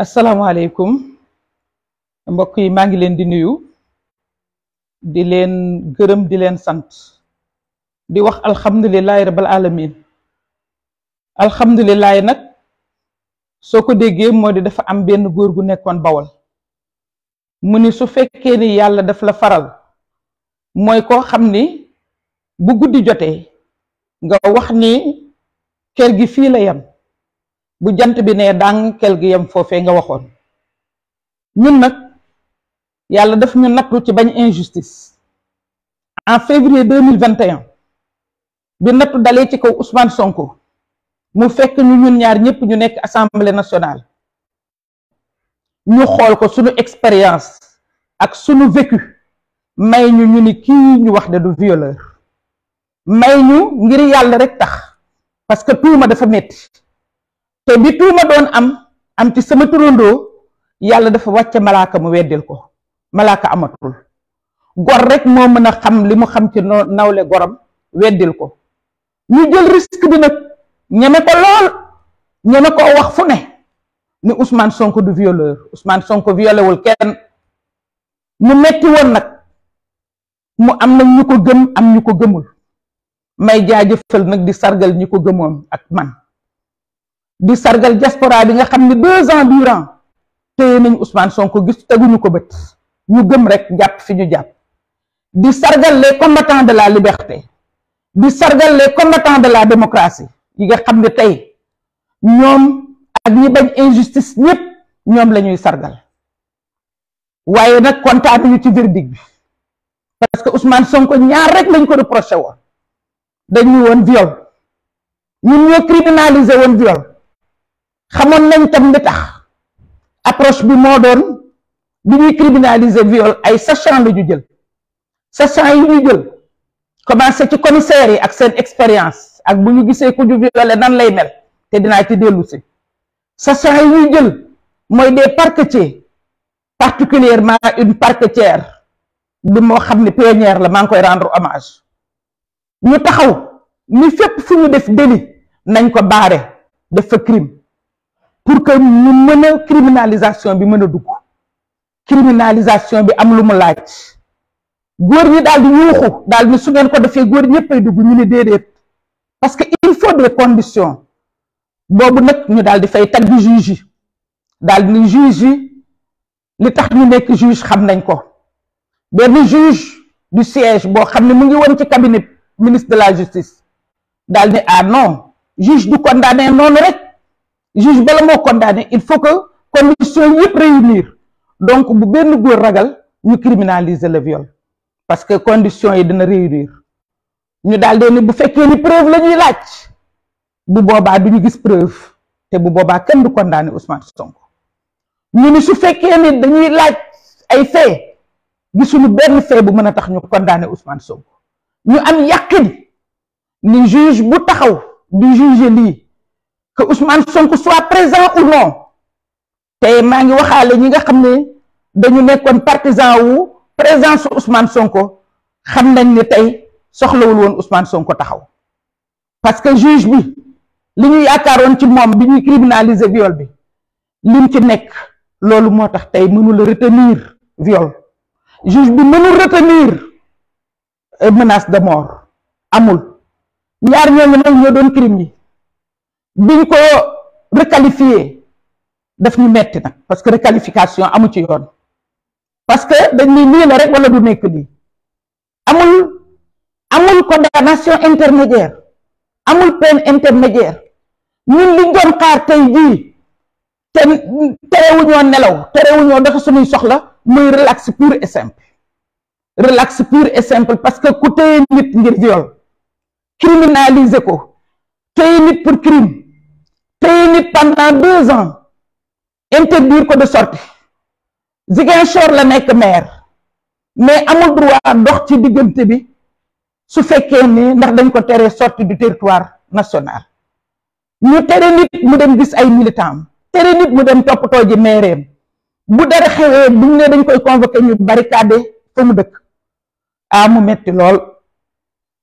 asalaamaaleykum mbokk yi maa ngi leen di nuyu di leen gërëm di leen sant di wax alhamdulilahi rabbil alamin alhamdulilahi nag soo ko déggee moo di dafa am benn góor gu nekkoon Bawol mu ni su fekkee ni yàlla daf la faral mooy koo xam ni bu guddi jotee nga wax ni kër gi fii la yem bu jant bi ne dang kel gi yem foofee nga waxoon ñun nag yàlla daf ñu nattu ci bañ injustice en février 2021 bi nattu dalee ci kaw Ousmane Sonko mu fekk ñu ñun ñaar ñëpp ñu nekk assemblée nationale ñu xool ko suñu expérience ak suñu vécu may ñu ñu ni kii ñu wax de du violeur may ñu ngir yàlla rek tax parce que tuuma dafa metti te bi tuuma doon am ci sama turandoo yàlla dafa wàcce malaaka mu weddil ko malaaka amatul gor rek moo mën a xam li mu xam ci nawle goram weddil ko ñu jël risque bi nag ñeme ko lool ñeme ko wax fu ne ni Ousmane Sonko du violeur Ousmane Sonko violé wul kenn mu metti woon nag mu am nag ñu ko gëm am ñu ko gëmul may jaajëfal nag di sargal ñi ko gëmoon ak man di sargal diaspora bi nga xam ne 2 ans durant téye nañ Ousmane Sonko gis teguñu ko bët ñu gëm rek jàpp fi ñu jàpp di sargal les combattants de la liberté di sargal les combattants de la démocratie yi nga xam ne tey ñoom ak ñi bañ injustice ñëpp ñoom la ñuy sargal waaye nag kontaanuñu ci verdict bi parce que Ousmane Sonko ñaar rek lañ ko reproché woon dañu woon viol ñun ñoo criminalisé woon viol xamoon nañ tam li tax approche bi moo doon bi ñuy criminaliser viol ay sachant la ñu jël sachant yi ñu jël commencé ci commissaires yi ak seen expérience ak bu ñu gisee ku ñu violé nan lay mel te dinaa ci dellu si sachant yi ñuy jël mooy des parquetiers particulièrement une parquetière bi moo xam ne pionnière la maa ngi koy rendre hommage ñu taxaw ni fépp fu ñu def délit nañ ko baare def fa crime pour que ñu mën a criminalisation bi mën a dugg criminalisation bi am lu mu laaj góor ñi daal di yuuxu daal ni su ngeen ko defee góor ñëppay dugg ñu ni déedéet parce que il faut des conditions boobu nag ñu daal di fay tagg juge yi daal di ni juge yi li tax ñu nekk juge xam nañ ko benn juge du siège boo xam ne mu ngi woon ci cabinet ministre de la justice daal ni ah non juge du condamné noonu rek juge bala moo condamné il faut que conditions yëpp réunir donc bu benn góor ragal ñu criminaliser le viol parce que conditions yi dina réunir ñu daal dee ni bu fekkee ni preuve la ñuy laaj bu boobaa du ñu gis preuve te bu boobaa kenn du condamné Ousmane Sonko ñu ni su fekkee ni dañuy laaj ay fait gisuñu benn fait bu mën a tax ñu condamné Ousmane Sonko ñu am yàqin ni juge bu taxaw di juger lii que Ousmane Sonko soit présent ou non te maa ngi waxaale ñi nga xam ne dañu nekkoon partisan wu présence Ousmane Sonko xam nañ ne tey soxlawul woon Ousmane Sonko taxaw parce que juge bi li ñu yaakaaroon ci moom bi ñuy criminaliser viol bi lim ci nekk loolu moo tax tey mënul retenir viol juge bi mënul retenir menace de mort amul ñaar ñooñu nag ñoo doon crime yi biñ ko requalifié daf ñu metti nag parce que requalification amu ci yoon parce que dañ ni lii la rek wala du nekk lii amul condamnation intermédiaire amul peine intermédiaire ñun liñ doon xaar tey jii te terewuñoo nelaw terewuñoo dafa suñuy soxla muy relax pur et simple relax pur et simple parce que ku téye nit ngir viol criminaliser ko téye nit pour crime téye nit pendant 2 ans interdire ko de sortie Ziguinchor la nekk maire mais amul droit dox ci diggante bi su fekkee ni ndax dañ ko tere sortie du territoire national ñu tere nit mu dem gis ay militants tere nit mu dem toppatoo ji maireem bu dara xewee buñ ne dañ koy convoqué ñu barricade fa mu dëkk mu metti lool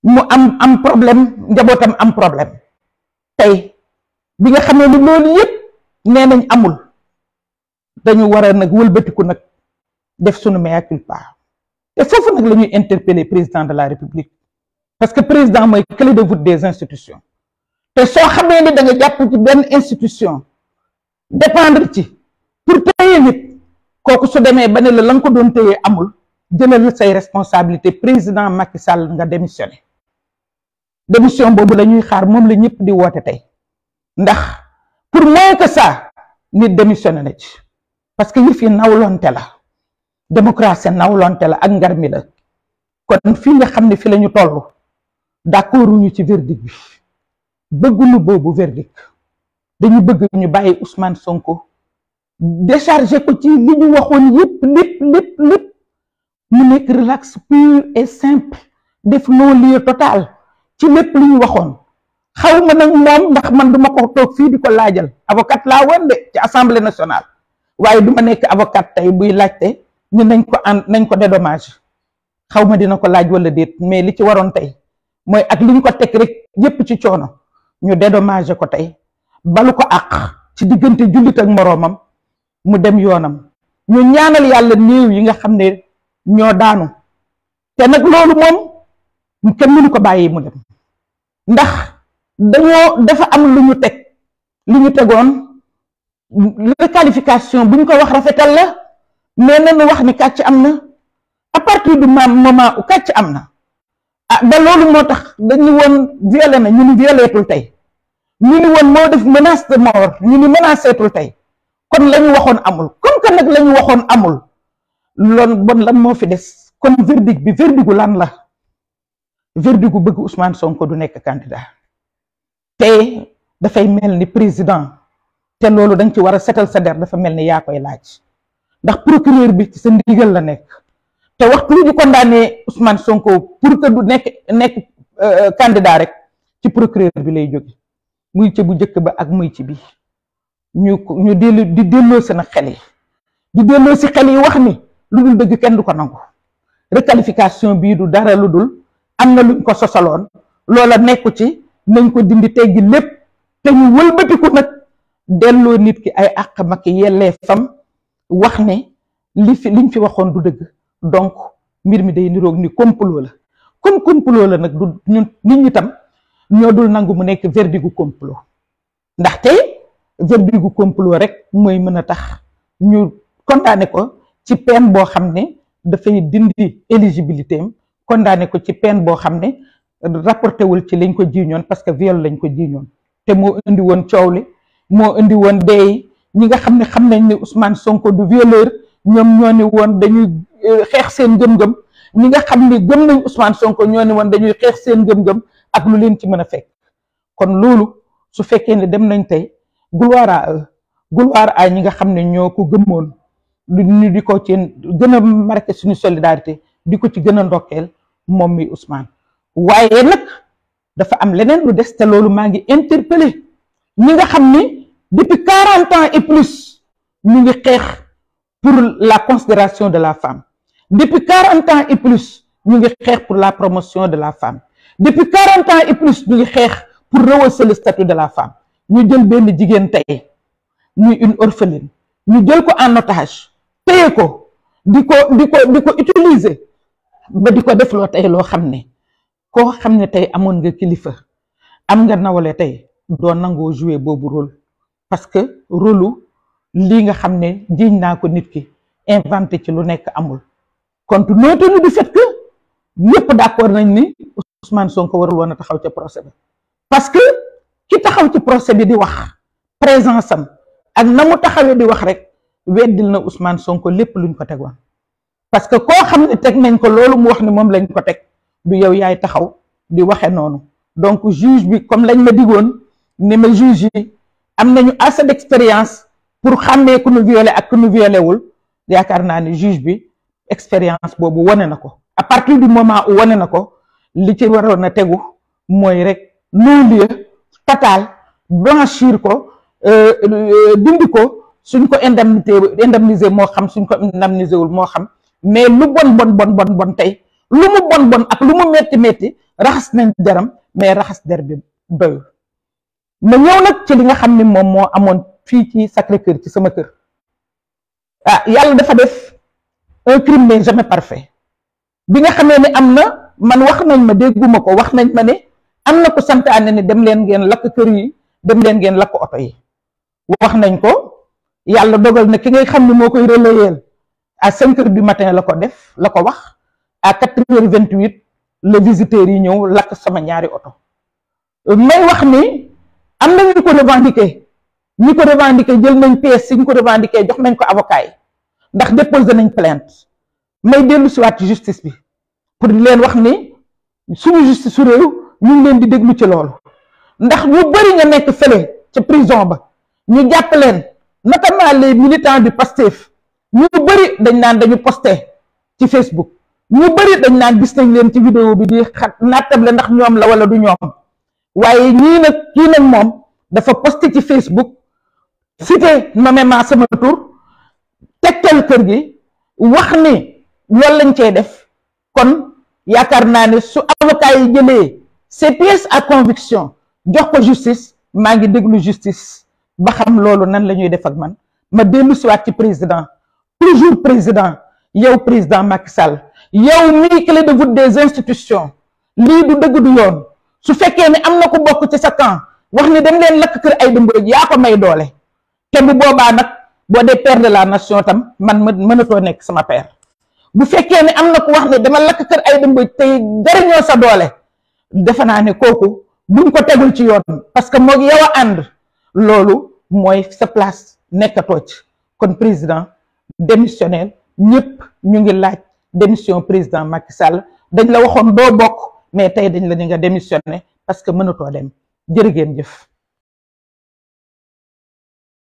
mu am problème njabootam am problème tey bi nga xamee ni loolu yëpp nee nañ amul dañu war a nag wëlbatiku nag def sunu mea culpa te foofu nag la ñuy interpeller président de la république parce que président mooy clé de voûte des institutions te soo xamee ni da nga jàpp ci benn institution dépendre ci pour téye nit kooku su demee ba ne la nga ko doon téye amul jëlal say responsabilité président Macky Sall nga démissionné démission boobu la ñuy xaar moom la ñëpp di woote tey ndax pour moins que ça nit démissionné na ci parce que yëf yi nawlonte la démocratie nawlonte la ak ngar mi la kon fii nga xam ne fi la ñu toll d'accorduñu ci verdict bi bëgguñu boobu verdict dañu bëgg ñu bàyyi Ousmane Sonko déchargé ko ci li ñu waxoon lépp mu nekk relax pur et simple def non-lieu total ci lépp li ñu waxoon xaw ma nag moom ndax man duma ko toog fii di ko laajal avocat laa woon de ci assemblée nationale waaye duma nekk avocat tey buy laajte ni nañ ko dédommage xaw ma dina ko laaj wala déet mais li ci waroon tey mooy ak li ñu ko teg rek yépp ci coono ñu dédommagé ko tey balu ko àq ci diggante jullit ak moroomam mu dem yoonam ñu ñaanal yàlla néew yi nga xam ne ñoo daanu te nag loolu moom kenn mënu ko bàyyi mu dem ndax dafa am lu ñu tegoon requalification bu ñu ko wax rafetal la mais nañu wax ni kàcc am na à partir du moment où kàcc am na ba loolu moo tax dañu woon violé na ñu ni violeetul tey ñu ni woon moo def menace de mort ñu ni menaceetul tey kon la ñu waxoon amul comme que nag la ñu waxoon amul loolu bon lan moo fi des kon verdict bi verdict gu lan la verdict gu bëgg Ousmane Sonko du nekk candidat te dafay mel ni président te loolu dañ ci war a setal sa der dafa mel ni yaa koy laaj ndax procureur bi ci sa ndigal la nekk te waxtu ñu condamné Ousmane Sonko pour que du nekk candidat rek ci procureur bi lay jóge muy ci bu njëkk ba ak muy ci bi ñu di delloo seen xel yi di delloo si xel yi wax ni lu dul dëgg kenn du ko nangu requalification bii du dara lu dul am na luñ ko sosaloon loola nekku ci nañ ko dindi teggi lépp te ñu wëlbatiku nag delloo nit ki ay àq mag yelleefam wax ne liñ fi waxoon du dëgg donc mbir mi day niroog ni complot la comme complot la nag du ñun nit ñi tam ñoo dul nangu mu nekk verdict gu complot ndaxte verdict gu complot rek mooy mën a tax ñu condamné ko ci peine boo xam ne dafay dindi éligibilité am condamné ko ci peine boo xam ne rapporté wul ci lañ ko jiiñoon parce que viol lañ ko jiiñoon te moo indi woon coow li moo indi woon dee ñi nga xam ne xam nañ ne Ousmane Sonko du violeur ñoom ñoo ni woon dañuy xeex seen gëm-gëm ñi nga xam ne gëm nañ Ousmane Sonko ñoo ni woon dañuy xeex seen gëm-gëm ak lu leen ci mën a fekk kon loolu su fekkee ne dem nañ tey gloire à ñi nga xam ne ñoo ko gëmmoon ñu di ko ci gën a marqué suñu solidarité di ko ci gën a ndokkeel moom mi Ousmane waaye nag dafa am leneen lu des te loolu maa ngi interpellé ñi nga xam ni depuis 40 ans et plus ñu ngi xeex pour la considération de la femme depuis 40 ans et plus ñu ngi xeex pour la promotion de la femme depuis 40 ans et plus ñu ngi xeex pour rehausser le statut de la femme ñu jël benn jigéen tey muy une orpheline ñu jël ko en otage téye ko di ko utiliser ba di ko def loo tey loo xam ne koo xam ne tey amoon nga kilifa am nga nawle tey doo nangoo jouer boobu rôle parce que rôle lii nga xam ne jiiñ naa ko nit ki inventé ci lu nekk amul compte tenu du fait que ñëpp d'accord nañ ni Ousmane Sonko warul woon a taxaw ca procès bi parce que ki taxaw ci procès bi di wax présence am ak na mu taxawee di wax rek weddil na Ousmane Sonko lépp luñ ko tegoon parce que koo xam ne teg nañ ko loolu mu wax ni moom lañ ko teg du yow yaay taxaw di waxe noonu donc juge bi comme lañ ma digoon ne ma juge yi am nañu assez d'expérience pour xàmmee ku nu violé ak ku nu violé wul yaakaar naa ni juge bi expérience boobu wane na ko à partir du moment où wane na ko li ci waroon a tegu mooy rek non-lieu total blanchir ko dindi ko suñ ko indemniser moo xam suñ ko indemniser wul moo xam mais lu bon tey lu mu bon ak lu mu metti raxas nañ deram mais raxas der bi doyul ma ñëw nag ci li nga xam ni moom moo amoon fii ci Sacré-Cœur ci sama kër ah yàlla dafa def un crime n'est jamais parfait bi nga xamee ne am na man wax nañ ma dégguma ko wax nañ ma ne am na ko santaane ne dem leen ngeen lakk kër yi dem leen ngeen lakk oto yi wax nañ ko yàlla dogal na ki ngay xam ne moo koy relayer à 5 heures du matin la ko def la ko wax à 4h28 le visiteur yi ñëw lakk sama ñaari oto may wax ni am na ñu ko revendiquer jël nañ pièce si ñu ko revendiquer jox nañ ko avocat yi ndax déposé nañ plainte may dellu si waat ci justice bi pour leen wax ni suñu justice su réew ñu ngi leen di déglu ci loolu ndax ñu bëri nga nekk fële ca prison ba ñu jàpp leen notamment les militants du Pastef ñu bëri dañ naan dañu posté ci Facebook ñu bëri dañ naan gis nañ leen ci vidéo bi di nattable ndax ñoom la wala du ñoom waaye kii nag moom dafa posté ci Facebook cité nommément sama tur tegtal kër gi wax ni loolu lañ cey def kon yaakaar naa ne su avocat yi jëlee ces pièces à conviction jox ko justice maa ngi déglu justice ba xam loolu nan la ñuy def ak man ma dellu siwaat ci président toujours président yow président Macky Sall yow mii clé de voûte des institutions lii du dëgg du yoon su fekkee ne am na ko bokk ci sa camp wax ni dem leen lakk kër Aïda Mbodj yaa ko may doole te bu boobaa nag boo dee père de la nation tam man mënatoo nekk sama père bu fekkee ne am na ko wax ne dama lakk kër Aïda Mbodj tey jariñoo sa doole defe naa ne kooku buñ ko tegul ci yoon parce que moog yow a ànd loolu mooy sa place nekkatoo ci kon président démissionnel ñëpp ñu ngi laaj démission président Macky Sall dañ la waxoon doo bokk mais tey dañ la ni nga démissionné parce que mënatoo dem jërë ngeen jëf